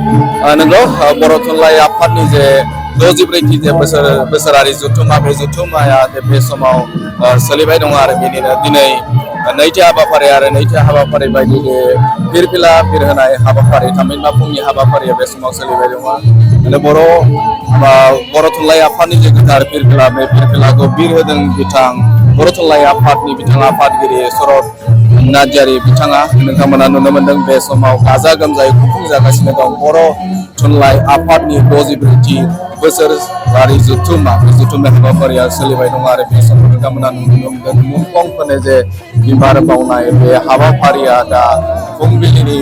नंगौ बर' थुनलाइ आफादनि जे 64थि जे बोसोरारि जथुम्मा बे जथुम्माया बे समाव सोलिबाय दङ आरो बेनिनो दिनै नैथि हाबाफारि आरो नैथि हाबाफारि बायदियै फिरफिला बिरहोनाय हाबाफारि थामहिनबा फुंनि हाबाफारिया बे समाव सोलिबाय दङ आरो बर' थुनलाइ आफादनि जे गोथार फिरफिला बे फिरफिलाखौ बिर होदों बिथां बर' थुनलाइ आफादनि बिथाङा आफादगिरि सरत नार्जारि बिथाङा नोंथांमोना नुनो मोनदों बे समाव गाजा गोमजायै खुंफुंजागासिनो दं बर' थुनलाइ आफादनि 64थि बोसोरारि जथुम्मा बे जथुम्मा हाबाफारिया सोलिबाय दं आरो बे समाव नोंथांमोना नुनो मोनदों मुंख्लंफोरनो जे बिबार बावनाय बे हाबाफारिया दा फुंबिलिनि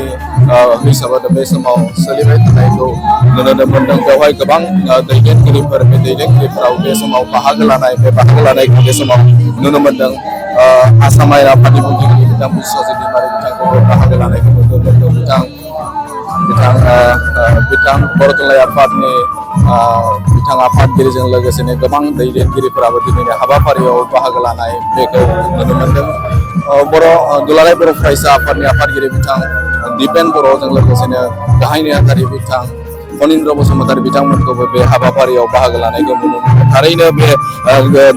हिसाबै बे समाव सोलिबाय थानायखौ नुनो मोनदों बेवहाय गोबां दैदेनगिरिफोर बे दैदेनगिरिफोराव बे समाव बाहागो लानाय बे बाहागो लानायखौ बे समाव नुनो मोनदों आसाम आइरा आफादनि बुंगिरि बिथां बिस्वजित दैमारि बिथांखौबो बाहागो लानायखौ नुनो मोनदों बिथां बर' थुनलाइ आफादनि बिथां आफादगिरिजों लोगोसेनो गोबां दैदेनगिरिफोराबो दिनैनि हाबाफारियाव बाहागो लानाय बेखौ नुनो मोनदों बर' दुलाराय बर' फरायसा आफादनि आफादगिरि बिथां दिपेन बर'जों लोगोसेनो गाहाय नेहाथारि बिथां फनिन्द्र बसुमतारी बिथांमोनखौबो बे हाबाफारियाव बाहागो लानायखौ नुनो मोनो थारैनो बे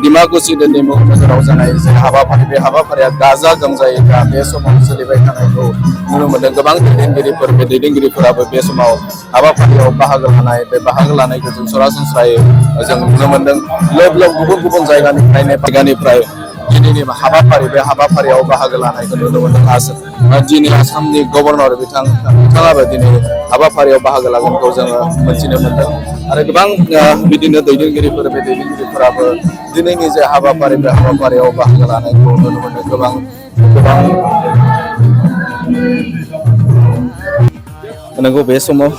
डिमाकुसि दैदेनमुख नोगोराव जानाय जे हाबाफारि बे हाबाफारिया गाजा गोमजायै दा बे समाव सोलिबाय थानायखौ नुनो मोनदों गोबां दैदेनगिरिफोर बे दैदेनगिरिफोराबो बे समाव हाबाफारियाव बाहागो लानाय बे बाहागो लानायखौ जों सरासनस्रायै जों नुनो मोनदों लोब लोब गुबुन गुबुन जायगानिफ्राय दिनैनि हाबाफारि बे हाबाफारियाव बाहागो लानायखौ नुनो मोनदों दिनै आसामनि गभर्नर बिथाङाबो दिनै हाबाफारियाव बाहागो लागोनखौ जोङो मिथिनो मोनदों आरो गोबां बिदिनो दैदेनगिरिफोर बे दैदेनगिरिफोराबो दिनैनि जे हाबाफारि बे हाबाफारियाव बाहागो लानायखौ नुनो मोनदों गोबां नंगौ बे समाव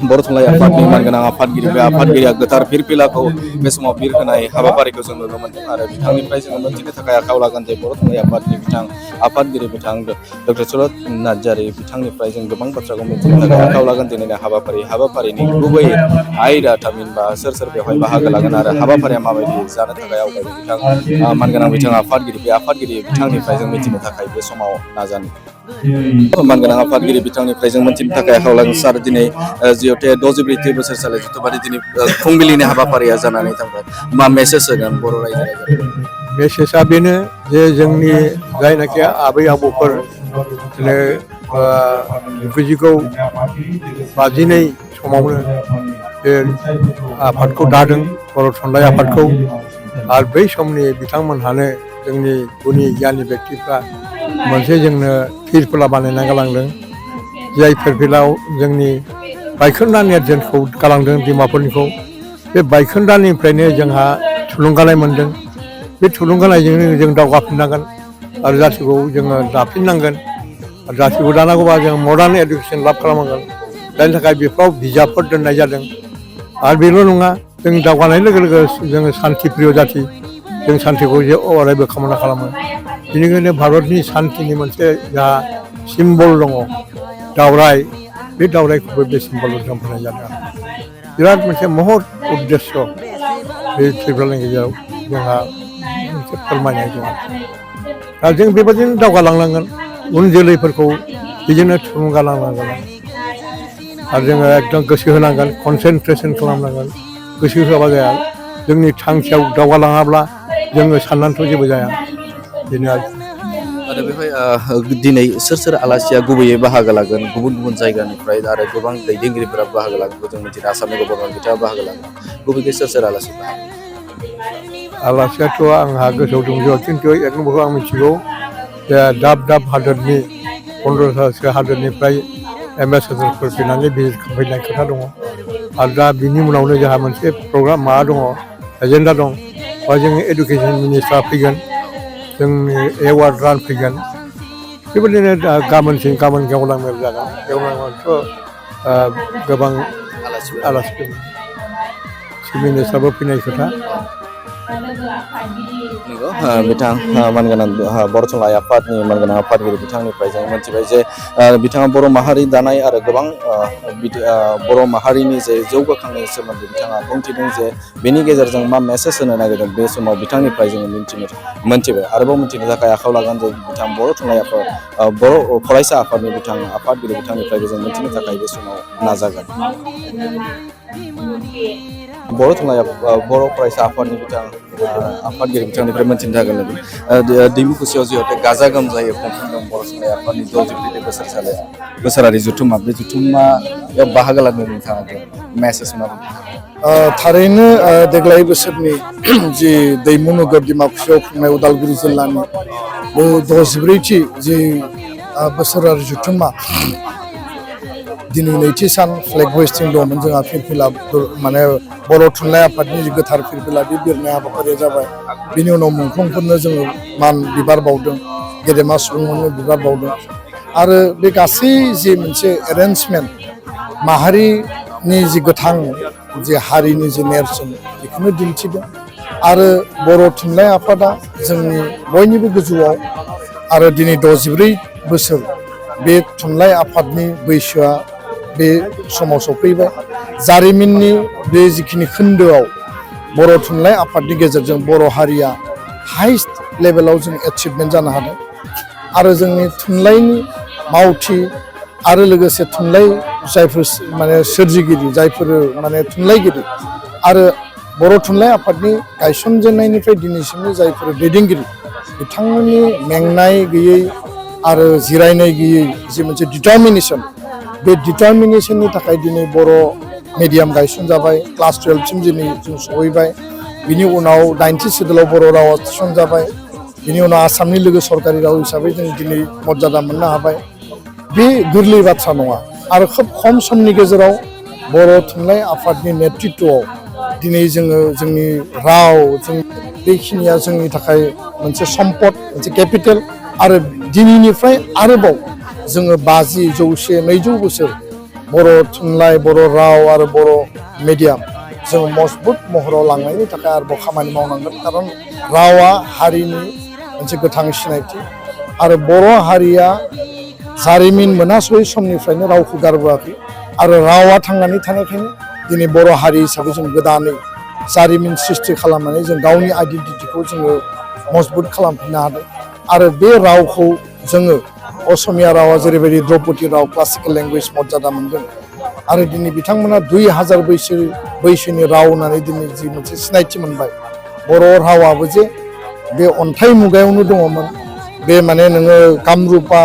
बर' थुनलाइ आफादनि मानगोनां आफादगिरि बे आफादगिरिया गोथार फिरफिलाखौ बे समाव बिर होनाय हाबाफारिखौ जों नुनो मोनदों आरो बिथांनिफ्राय जोङो मोनथिनो थाखाय आखायाव लागोन जे बर' थुनलाइ आफादनि बिथां आफादगिरि बिथां डक्टर सरत नार्जारि बिथांनिफ्राय जों गोबां बाथ्राखौ मिथिनो थाखाय आखायाव लागोन दिनैनि हाबाफारिनि गुबै आयदा थामहिनबा सोर सोर बेवहाय बाहागो लागोन आरो हाबाफारिया माबायदि जानो थाखाय आवगायदों बिथां मानगोनां बिथां आफादगिरि बे आफादगिरि बिथांनिफ्राय जों मिथिनो थाखाय बे समाव नाजानि मानगोनां आफादगिरि बिथांनिफ्राय जों मोनथिनो थाखाय आखायाव लागोन सार दिनै जिहेतु 64थि बोसोरसालि जिथुबादि दिनै फुंबिलिनि हाबाफारिया जानानै थांबाय मा मेसेज होगोन बर' रायजो राजाफोरनो मेसेजआ बेनो जे जोंनि जायनाखि आबै आबौफोर जिगुजौ 52 समावनो बे आफादखौ दादों बर' थुनलाइ आफादखौ आरो बै समनि बिथांमोनहानो जोंनि गुनि गियानि बेक्तिफ्रा मोनसे जोंनो फिरफिला बानायना गालांदों जाय फिरफिलाव जोंनि बायखोन्दा नेरसोनखौ गालांदों डिमापुरनिखौ बे बायखोन्दानिफ्रायनो जोंहा थुलुंगानाय मोनदों बे थुलुंगानायजोंनो जों दावगाफिननांगोन आरो जाथिखौ जोङो दाफिननांगोन आरो जाथिखौ दानांगौबा जों मडार्न इडुकेसन लाभ खालामनांगोन जायनि थाखाय बेफोराव बिजाबफोर दोननाय जादों आरो बेल' नङा जों दावगानाय लोगो लोगो जोङो सान्थि प्रिय जाथि जों सान्थिखौ जे अरायबो कामना खालामो बेनिखायनो भारतनि सान्थिनि मोनसे जा सिम्बल दङ दावराय बे दावरायखौबो बे सिम्बलाव दोनफानाय जादों बिराद मोनसे महत उद्देश्य बे फिरफिलानि गेजेराव जोंहा मोनसे फोरमायनाय दङ दा जों बेबायदिनो दावगालांनांगोन उन जोलैफोरखौ बिदिनो थुलुंगा लांनांगोन आरो जोङो एकदम गोसो होनांगोन कनसेन्ट्रेसन खालामनांगोन गोसो होआबा जाया जोंनि थांखियाव दावगालाङाब्ला जोङो साननानैथ' जेबो जाया बेनो आरो बेवहाय दिनै सोर आलासिया गुबैयै बाहागो लागोन गुबुन गुबुन जायगानिफ्राय आरो गोबां दैदेनगिरिफोरा बाहागो लागोनखौ जों मिथियो आसामनि गभर्नर बिथाङा बाहागो लागोन गुबैयै सोर आलासि आलासियाथ' आंहा गोसोआव दंजोबा खिन्थु एक नम्बरखौ आं मिथिगौ दाब दाब हादोरनि 15थासो हादोरनिफ्राय एम्बासेडरफोर फैनानै भिजिट खालामफैनाय खोथा दङ आरो दा बिनि उनावनो जोंहा मोनसे प्रग्राम माबा दङ एजेन्डा दं बा जोंनि एडुकेसन मिनिस्टार फैगोन जोंनि एवार्ड रानफैगोन बेबायदिनो गाबोन गेवलां मेल जागोन गेवलाङावथ' गोबां आलासिफोर चिफ मिनिस्टारबो फैनाय खोथा नंगौ बिथां मानगोनां बर' थुनलाइ आफादनि मानगोनां आफादगिरि बिथांनिफ्राय जों मिथिबाय जे बिथाङा बर' माहारि दानाय आरो गोबां बर' माहारिनि जे जौगाखांनायनि सोमोन्दै बिथाङा बुंथिदों जे बेनि गेजेरजों मा मेसेज होनो नागिरदों बे समाव बिथांनिफ्राय जोङो मोनथिबाय आरोबाव मिथिनो थाखाय आखायाव लागोन जे बिथां बर' थुनलाइ आफाद बर' फरायसा आफादनि बिथां आफादगिरि बिथांनिफ्रायबो जों मिथिनो थाखाय बे समाव नाजागोन बर' थुनलाइ बर' फरायसा आफादनि बिथां आफादगिरि बिथांनिफ्राय मोनथिनो थाखाय दैमुखुसियाव जिहेतु गाजा गोमजायै खुंफुंदों बर' थुनलाइ आफादनि 63 बोसोरारि जुथुमा बे जुथुमायाव बाहागो लानो नोंथाङा मेसेज मा थारैनो देग्लाय बोसोरनि जि दैमु नोगोर डिमाकुसियाव खुंनाय उदालगुरि जिल्लानि बे 64थि जि बोसोरारि जुथुमा दिनै नैथि सान फ्लेग होइस्टिं दंमोन जोंहा फिरफिला माने बर' थुनलाइ आफादनि जि गोथार फिरफिला बे बिरनाय हाबाफारिया जाबाय बिनि उनाव मुंख्लंफोरनो जोङो मान बिबार बावदों गेदेमा सुबुंफोरनो बिबार बावदों आरो बे गासै जि मोनसे एरेन्जमेन्ट माहारिनि जि गोथां जि हारिनि जि नेरसोन बेखौनो दिन्थिदों आरो बर' थुनलाइ आफादा जोंनि बयनिबो गोजौआव आरो दिनै 64 बोसोर बे थुनलाइ आफादनि बैसोआ बे समाव सफैबाय जारिमिननि बे जिखिनि खोन्दोआव बर' थुनलाइ आफादनि गेजेरजों बर' हारिया हाइस्ट लेभेलाव जों एचिभमेन्ट जानो हादों आरो जोंनि थुनलाइनि मावथि आरो लोगोसे थुनलाइ जायफोर माने सोरजिगिरि जायफोर माने थुनलाइगिरि आरो बर' थुनलाइ आफादनि गायसनजेननायनिफ्राय दिनैसिमनि जायफोर दैदेनगिरि बिथांमोननि मेंनाय गैयै आरो जिरायनाय गैयै जि मोनसे डिटारमिनेसन बे डिटारमिनेसननि थाखाय दिनै बर' मिडियाम गायसनजाबाय क्लास 12सिम दिनै जों सहैबाय बिनि उनाव 90 सिडुलाव बर' रावा थिसनजाबाय बिनि उनाव आसामनि लोगो सरकारि राव हिसाबै जों दिनै मर्यादा मोननो हाबाय बे गोरलै बाथ्रा नङा आरो खोब खम समनि गेजेराव बर' थुनलाइ आफादनि नेतृत्वआव दिनै जोङो जोंनि राव जों बेखिनिया जोंनि थाखाय मोनसे सम्पद मोनसे केपिटेल आरो दिनैनिफ्राय आरोबाव जोङो 50 100 200 बोसोर बर' थुनलाइ बर' राव आरो बर' मिडियाम जों मजबुत महराव लांनायनि थाखाय आरोबाव खामानि मावनांगोन खारन रावा हारिनि मोनसे गोथां सिनायथि आरो बर' हारिया जारिमिन मोनासै समनिफ्रायनो रावखौ गारबोआखै आरो रावा थांनानै थानायखायनो दिनै बर' हारि हिसाबै जों गोदानै जारिमिन सृष्टि खालामनानै जों गावनि आइडेन्टिटिखौ जोङो मजबुत खालामफिननो हादों आरो बे रावखौ जोङो असमिया रावा जेरैबायदि द्रौपदी राव क्लासिकेल लेंगुवेज मर्यादा मोनदों आरो दिनै बिथांमोना 2000 बैसोनि राव होननानै दिनै जि मोनसे सिनायथि मोनबाय बर' रावाबो जे बे अन्थाइ मुगायावनो दङमोन बे माने नोङो कामरुपा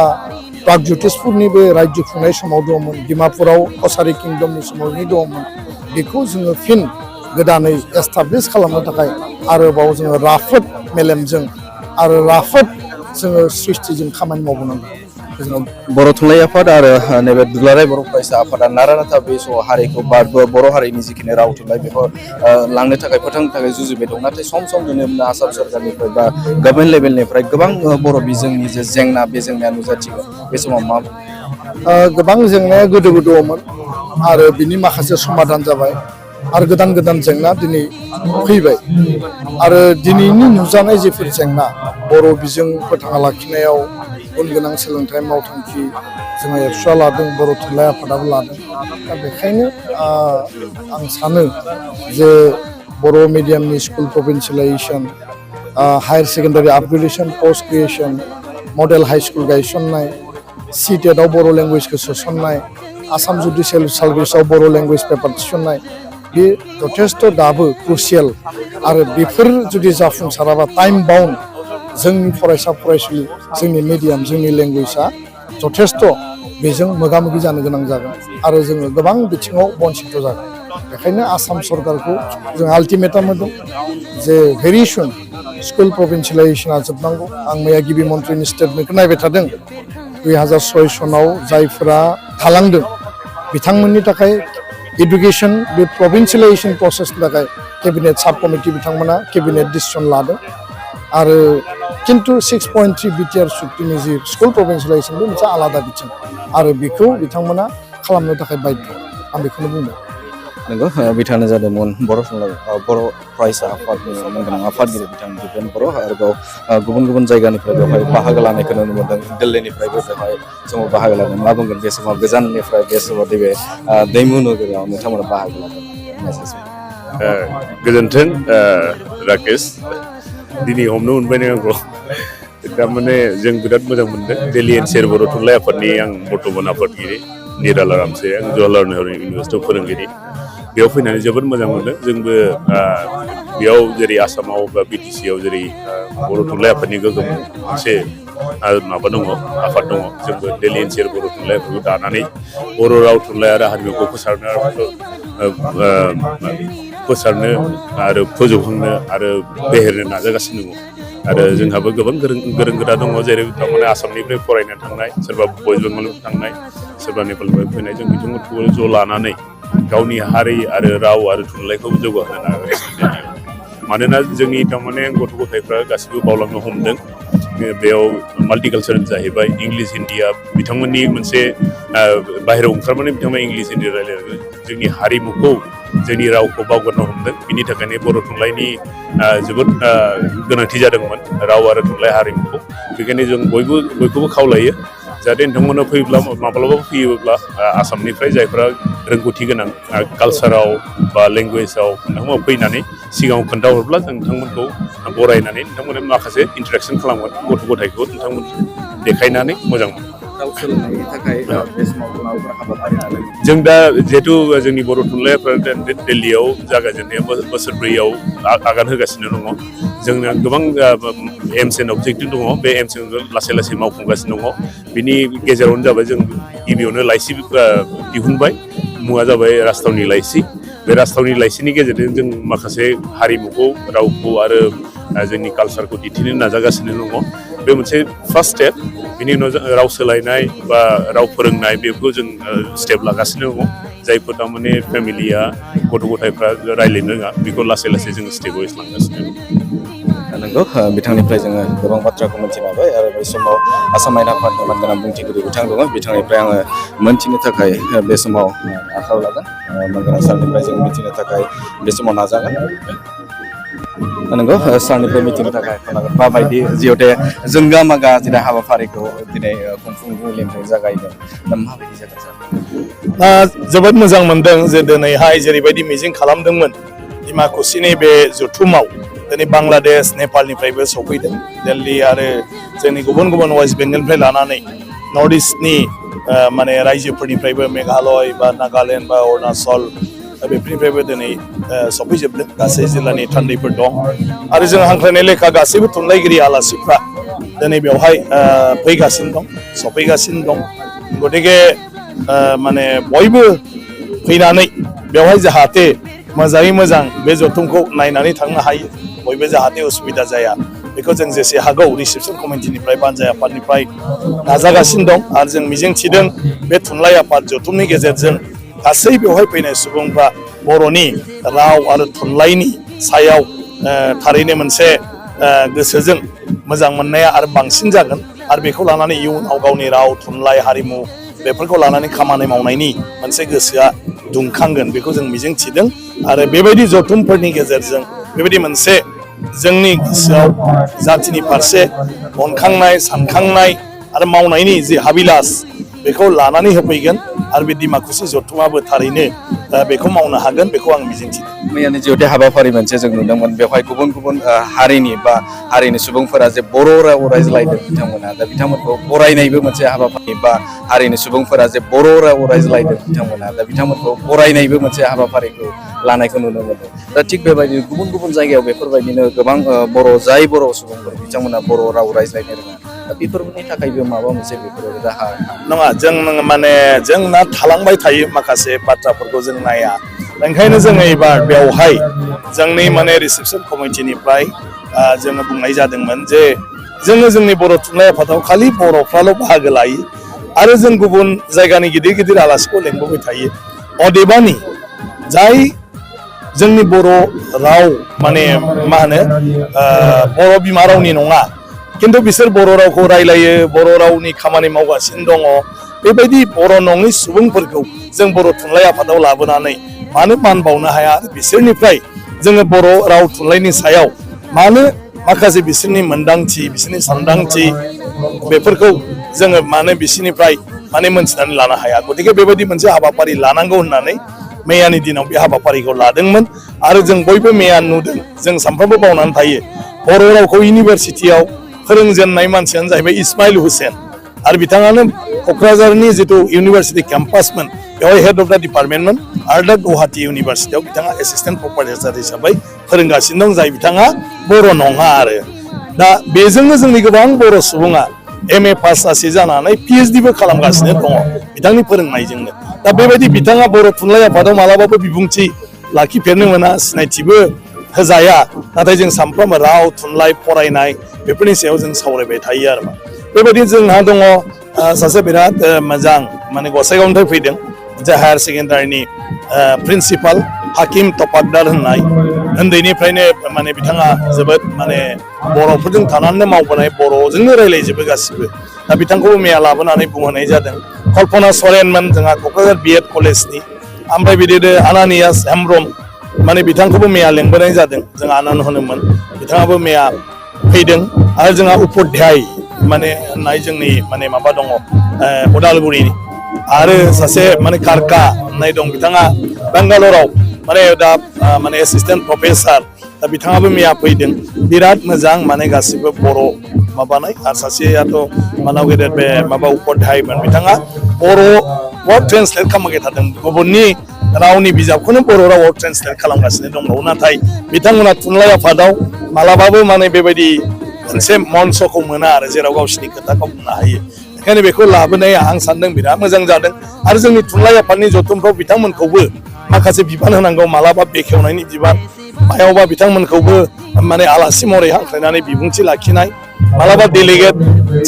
प्रागज्यतिसपुरनि बे रायजो खुंनाय समाव दङमोन डिमापुराव कसारि किंडमनि समावनो दङमोन बेखौ जोङो फिन गोदानै एस्टाब्लिश खालामनो थाखाय आरोबाव जोङो राफोद मेलेमजों आरो राफोद जोङो सृष्टिजों खामानि मावबोनांगौ बर' थुनलाइ आफाद आरो नैबे दुलाराय बर' फरायसा आफादा नारा नाथा बे हारिखौ बर' हारिनि जिखिनि राव थुनलाइ बेखौ लांनो थाखाय फोथांनो थाखाय जुजिबाय दं नाथाय सम सम नुनो मोनो आसाम सरकारनिफ्राय बा गभर्नमेन्ट लेभेलनिफ्राय गोबां बर' बिजोंनि जे जेंना बे जेंनाया नुजाथियो बे समाव मा गोबां जेंनाया गोदो दङमोन आरो बिनि माखासे समाधान जाबाय आरो गोदान गोदान जेंना दिनै फैबाय आरो दिनैनि नुजानाय जेफोर जेंना बर' बिजों फोथांना लाखिनायाव गुन गोनां सोलोंथाइ मावथांखि जोङो एबसुआ लादों बर' थुनलाइ आफादाबो लादों दा बेखायनो आं सानो जे बर' मिडियामनि school provincialisation higher secondary upgradation post graduation model high school गायसननाय सिटेटआव बर' लेंगुवेजखौ सोसननाय आसाम जुडिसियेल सार्भिसाव बर' लेंगुवेज पेपार थिसननाय बे जथेस्थ' दाबो क्रुसियेल आरो बेफोर जुदि जाफुंसाराबा टाइम बाउन्ड जोंनि फरायसा फरायसुलि जोंनि मिडियाम जोंनि लेंगुवेजआ जथेस्थ' बेजों मोगा मोगि जानो गोनां जागोन आरो जोङो गोबां बिथिङाव बन्सित जागोन बेखायनो आसाम सरकारखौ जों आल्टिमेटाम होदों जे भेरि सुन स्कुल प्रभिन्सियेलाइजेसना जोबनांगौ आं मैया गिबि मन्थ्रिनि स्टेटमेन्टखौ नायबाय थादों 2006 सनाव जायफोरा थालांदों बिथांमोननि थाखाय एडुकेसन बे प्रभिन्सियेलाइजेसन प्रसेसनि थाखाय केबिनेट साब कमिटि बिथांमोना केबिनेट डिसिसन लादों आरो किन्तु 6.3 बिटिआर सुक्तिनि जि स्कुल प्रभिन्सियेलाइजेसन बे मोनसे आलादा बिथिं आरो बेखौ बिथांमोना खालामनो थाखाय बाध्य आं बेखौनो बुंदों नंगौ बिथाङानो जादोंमोन बर' फरायसा आफादनि गोनां आफादगिरि बिथां दिपेन बर' आरोबाव गुबुन गुबुन जायगानिफ्राय बेवहाय बाहागो लानायखौ नुनो मोन्दों दिल्लीनिफ्रायबो बेवहाय समाव बाहागो लादों मा बुंगोन बे समाव गोजाननिफ्राय बे समाव नैबे दैमु नोगोराव नोंथांमोना बाहागो लादों गोजोन्थों राकेश दिनै हमनो मोनबाय आंखौ थारमाने जों बिराद मोजां मोनदों दिल्ली एनसिआर बर' थुनलाइ आफादनि आं बर्थमान आफादगिरि निराला रामसे आं जवाहरलाल नेहरू इउनिभारसिटियाव फोरोंगिरि बेयाव फैनानै जोबोद मोजां मोनदों जोंबो बेयाव जेरै आसामाव बा बिटिसिआव जेरै बर' थुनलाइ आफादनि गोगोम मोनसे माबा दङ आफाद दङ जोंबो दिल्ली एनसिआर बर' थुनलाइ आफादखौ दानानै बर' राव थुनलाइ आरो हारिमुखौ फोसाबनो आरो फोजौखांनो आरो फेहेरनो नाजागासिनो दङ आरो जोंहाबो गोबां गोरों गोरा दङ जेरै बिथांमोना आसामनिफ्राय फरायनो थांनाय सोरबा वेस्ट बेंगलनिफ्राय थांनाय सोरबा नेपालनिफ्राय फैनाय जों बिथांमोनखौ ज' लानानै गावनि हारि आरो राव आरो थुनलाइखौ जौगाहोनो नाजागासिनो मानोना जोंनि थारमाने गथ' गथायफ्रा गासिबो बावलांनो हमदों बेयाव माल्टिकालचारेल जाहैबाय इंलिश हिन्दीया बिथांमोननि मोनसे बाहेरायाव ओंखारनानै बिथांमोना इंलिश हिन्दी रायलायनानै जोंनि हारिमुखौ जोंनि रावखौ बावगारनो हमदों बिनि थाखायनो बर' थुनलाइनि जोबोद गोनांथि जादोंमोन राव आरो थुनलाइ हारिमुखौ बेखायनो जों बयखौबो खावलायो जाहाथे नोंथांमोना फैयोब्ला माब्लाबा फैयोब्ला आसामनिफ्राय जायफ्रा रोंगौथि गोनां कालसाराव बा लेंगुवेजाव नोंथांमोना फैनानै सिगाङाव खोन्थाहरब्ला जों नोंथांमोनखौ बरायनानै नोंथांमोना माखासे इन्टारेक्सन खालामगोन गथ' गथायखौ नोंथांमोन देखायनानै मोजां मोनो जों दा जिहेतु जोंनि बर' थुनलाइफोरा दिल्लीयाव जागायजेननाया बोसोरब्रैयाव आगान होगासिनो दङ जोंना गोबां एम्स एन्ड अबजेक्टिभ दङ बे एम्स लासै लासै मावफुंगासिनो दङ बिनि गेजेरावनो जाबाय जों गिबियावनो लाइसि दिहुनबाय मुङा जाबाय राजथावनि लाइसि बे राजथावनि लाइसिनि गेजेरजों जों माखासे हारिमुखौ रावखौ आरो जोंनि कालसारखौ दिन्थिनो नाजागासिनो दङ बे मोनसे फार्स्ट स्टेप बिनि उनाव राव सोलायनाय बा राव फोरोंनाय बेखौ जों स्टेप लागासिनो दङ जायफोर थारमाने फेमिलिया गथ' गथायफ्रा रायज्लायनो रोङा बेखौ लासै लासै जों स्टेप वाइज लांगासिनो दङ नंगौ बिथांनिफ्राय जोङो गोबां बाथ्राखौ मिथिनो हाबाय आरो बे समाव आसाम आयेन आफादनि मानगोनां बुंथिगिरि बिथां दङ बिथांनिफ्राय आङो मोनथिनो थाखाय बे समाव आखायाव लागोन मानगोनां सारनिफ्राय जों मिथिनो थाखाय बे समाव नाजागोन नंगौ सारनिफ्राय मिथिनो थाखाय माबायदि जिहेते जोंगा मागा दिनै हाबाफारिखौ दिनै खुंफुंलिंजों जागायदों माबायदि जागोन सार जोबोद मोजां मोनदों जे दिनैहाय जेरैबायदि मिजिं खालामदोंमोन डिमाकुसिनि बे जथुमाव दिनै बांलादेश नेपालनिफ्रायबो सफैदों दिल्ली आरो जोंनि गुबुन गुबुन वेस्ट बेंगलनिफ्राय लानानै नर्थ इस्टनि माने रायजोफोरनिफ्रायबो मेघालय बा नागालेण्ड बा अरुणाचल बेफोरनिफ्रायबो दिनै सफैजोबदों गासै जिल्लानि थान्दैफोर दं आरो जों हांख्रायनाय लेखा गासैबो थुनलाइगिरि आलासिफ्रा दिनै बेवहाय फैगासिनो दं सफैगासिनो दं गतिके माने बयबो फैनानै बेवहाय जाहाथे मोजाङै मोजां बे जथुमखौ नायनानै थांनो हायो बयबो जाहाथे उसुबिदा जाया बेखौ जों जेसे हागौ रिसेपसन कमिटिनिफ्राय बानजाय आफादनिफ्राय नाजागासिनो दं आरो जों मिजिंथिदों बे थुनलाइ आफाद जथुमनि गेजेरजों गासै बेवहाय फैनाय सुबुंफ्रा बर'नि राव आरो थुनलाइनि सायाव थारैनो मोनसे गोसोजों मोजां मोननाया आरो बांसिन जागोन आरो बेखौ लानानै इयुनाव गावनि राव थुनलाइ हारिमु बेफोरखौ लानानै खामानि मावनायनि मोनसे गोसोआ दुंखांगोन बेखौ जों मिजिंथिदों आरो बेबायदि जथुमफोरनि गेजेरजों बेबायदि मोनसे जोंनि गोसोआव जाथिनि फारसे अनखांनाय सानखांनाय आरो मावनायनि जि हाबिलास बेखौ लानानै होफैगोन आरो बे डिमाकुसि जथुमाबो थारैनो बेखौ मावनो हागोन बेखौ आं मिजिंथिदों मैयानि जिहेतु हाबाफारि मोनसे जों नुदोंमोन बेवहाय गुबुन गुबुन हारिनि सुबुंफोरा जे बर' राव रायज्लायदों बिथांमोना दा बिथांमोनखौ बरायनायबो मोनसे हाबाफारि बा हारिनि सुबुंफोरा जे बर' राव रायज्लायदों बिथांमोना दा बिथांमोनखौ बरायनायबो मोनसे हाबाफारिखौ लानायखौ नुनो मोनो दा थिग बेबायदिनो गुबुन गुबुन जायगायाव बेफोरबायदिनो गोबां बर' सुबुंफोर बिथांमोना बर' राव रायज्लायनो रोङा दा बेफोरनि थाखायबो माबा मोनसे बेफोर राहा नङा जों माने जोंना थालांबाय थायो माखासे बाथ्राफोरखौ जों नाया ओंखायनो जोङो एबार बेवहाय जोंनि माने रिसेपसन कमिटिनिफ्राय जोङो बुंनाय जादोंमोन जे जोङो जोंनि बर' थुनलाइ आफादाव खालि बर'फ्राल' बाहागो लायो आरो जों गुबुन जायगानि गिदिर गिदिर आलासिखौ लेंबोबाय थायो अदेबानि जाय जोंनि बर' राव माने मा होनो बर' बिमा रावनि नङा खिन्थु बिसोर बर' रावखौ रायलायो बर' रावनि खामानि मावगासिनो दङ बेबायदि बर' नङि सुबुंफोरखौ जों बर' थुनलाइ आफादाव लाबोनानै मानो मान बावनो हाया बिसोरनिफ्राय जोङो बर' राव थुनलाइनि सायाव मानो माखासे बिसोरनि मोनदांथि बिसोरनि सानदांथि बेफोरखौ जोङो मानो बिसोरनिफ्राय माने मोनथिनानै लानो हाया गतिके बेबायदि मोनसे हाबाफारि लानांगौ होननानै मैयानि दिनाव बे हाबाफारिखौ लादोंमोन आरो जों बयबो मैया नुदों जों सानफ्रोमबो बावनानै थायो बर' रावखौ इउनिभारसिटियाव फोरोंजेननाय मानसियानो जाहैबाय इस्माइल हुसेन आरो बिथाङानो क'क्राझारनि जिथु इउनिभारसिटि केम्पासमोन बेवहाय हेड अफ दा डिपार्टमेन्टमोन आरो दा गुवाहाटि इउनिभारसिटियाव बिथाङा एसिस्टेन्ट प्रफेसार हिसाबै फोरोंगासिनो दं जाय बिथाङा बर' नङा आरो दा बेजोंनो जोंनि गोबां बर' सुबुङा MA पास जासे जानानै PhD बो खालामगासिनो दङ बिथांनि फोरोंनायजोंनो दा बेबायदि बिथाङा बर' थुनलाइ आफादाव मालाबाबो बिबुंथि लाखिफेरनो मोना सिनायथिबो होजाया नाथाय जों सानफ्रोमबो राव थुनलाइ फरायनाय बेफोरनि सायाव जों सावरायबाय थायो आरो बेबायदि जोंहा दङ सासे बिराद मोजां माने गसाइगावनिफ्राय फैदों मोनसे हायार सेकेन्डारिनि प्रिन्सिपाल हाकिम तपाकदार होननाय उन्दैनिफ्रायनो माने बिथाङा जोबोद माने बर'फोरजों थानानैनो मावबोनाय बर'जोंनो रायज्लायजोबो गासिबो दा बिथांखौबो मैया लाबोनानै बुंहोनाय जादों कल्पना सरेनमोन जोंहा क'क्राझार B.Ed कलेजनि ओमफ्राय बिदिनो आनानियास हेमब्रम माने बिथांखौबो मैया लेंबोनाय जादों जों आनन्द होनोमोन बिथाङाबो मैया फैदों आरो जोंहा उपाध्याय माने होननाय जोंनि माने माबा दङ उदालगुरिनि आरो सासे माने कारका होननाय दं बिथाङा बेंगालराव माने दा माने एसिस्टेन्ट प्रफेसार दा बिथाङाबो मैया फैदों बिराद मोजां माने गासिबो बर' माबानाय आरो सासेयाथ' मानाव गेदेर बे माबा उपाध्यायमोन बिथाङा बर'आव ट्रेन्सलेट खालामबाय थादों गुबुननि रावनि बिजाबखौनो बर' रावाव ट्रेन्सलेट खालामगासिनो दंबावो नाथाय बिथांमोना थुनलाइ आफादाव मालाबाबो माने बेबायदि मोनसे मन्सखौ मोना आरो जेराव गावसिनि खोथाखौ बुंनो हायो ओंखायनो बेखौ लाबोनाया आं सानदों बिराद मोजां जादों आरो जोंनि थुनलाइ आफादनि जथुमफ्राव बिथांमोनखौबो माखासे बिबान होनांगौ मालाबा बेखेवनायनि बिबान मायावबा बिथांमोनखौबो माने आलासि महरै हांख्रायनानै बिबुंथि लाखिनाय मालाबा डेलिगेट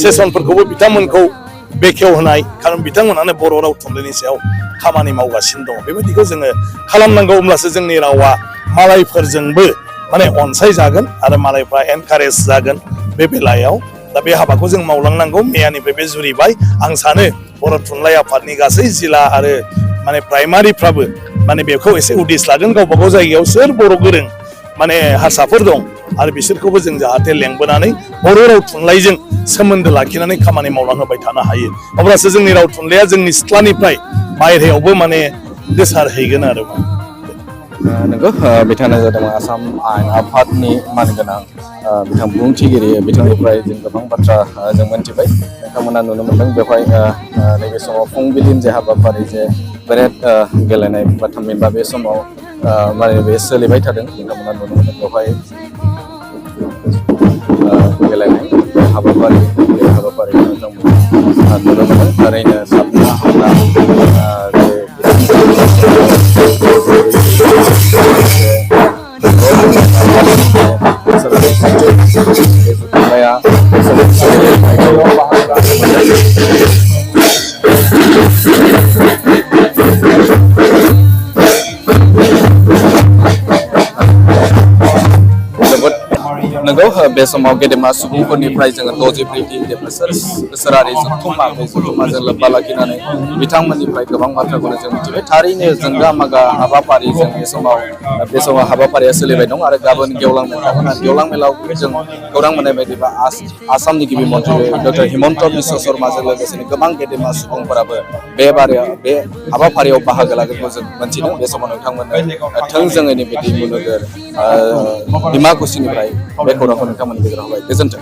सेसनफोरखौबो बिथांमोनखौ बेखेवहोनाय खारन बिथांमोनानो बर' राव थुनलाइनि सायाव खामानि मावगासिनो दङ बेबायदिखौ जोङो खालामनांगौ होमब्लासो जोंनि रावा मालायफोरजोंबो माने अनसायजागोन आरो मालायफ्रा एनकारेज जागोन बे बेलायाव दा बे हाबाखौ जों मावलांनांगौ मैयानिफ्राय बे जुरिबाय आं सानो बर' थुनलाइ आफादनि गासै जिल्ला आरो माने प्राइमारिफ्राबो माने बेखौ एसे उदिस लागोन गावबा गाव जायगायाव सोर बर' गोरों माने हारसाफोर दं आरो बिसोरखौबो जों जाहाथे लेंबोनानै बर' राव थुनलाइजों सोमोन्दो लाखिनानै खामानि मावलांहोबाय थानो हायो अब्लासो जोंनि राव थुनलाइया जोंनि सिथ्लानिफ्राय बायहेरायावबो माने गोसारहैगोन आरो नंगौ बिथाङा जादों आसाम आयेन आफादनि मानगोनां बिथां बुंथिगिरि बिथांनिफ्राय जों गोबां बाथ्रा जों मोनथिबाय नोंथांमोना नुनो मोनदों बेवहाय नैबे समाव फुंबिलिनि जे हाबाफारि जे बेरेड गेलेनाय बा थामहिनबा बे समाव माने बे सोलिबाय थादों नोंथांमोना नुनो मोनदों बेवहाय गेलेनाय हाबाफारि बे हाबाफारिखौ नोंथांमोना नुनो मोनदों थारैनो साबना हामना नंगौ बे समाव गेदेमा सुबुंफोरनिफ्राय जोङो 64 बोसोरारि जथुम्मा बे जथुम्माजों लोब्बा लाखिनानै बिथांमोननिफ्राय गोबां बाथ्राखौनो जों मिथिबाय थारैनो जोंगा मागा हाबाफारि जों बे समाव हाबाफारिया सोलिबाय दं आरो गाबोन गेवलां मेल थागोन आरो गेवलां मेलाव जों खौरां मोननाय बायदिबा आसामनि गिबि मन्थ्रि डक्टर हिमन्त बिश्व शर्माजों लोगोसेनो गोबां गेदेमा सुबुंफोराबो बे हाबाफारियाव बाहागो लागोनखौ जों मोनथिदों बे समाव नोंथांमोननो थोंजोङैनो बिदि मुलुगोर डिमाकुसिनिफ्राय बे खौरांखौ नोंथांमोननि गेजेराव होबाय गोजोन्थों।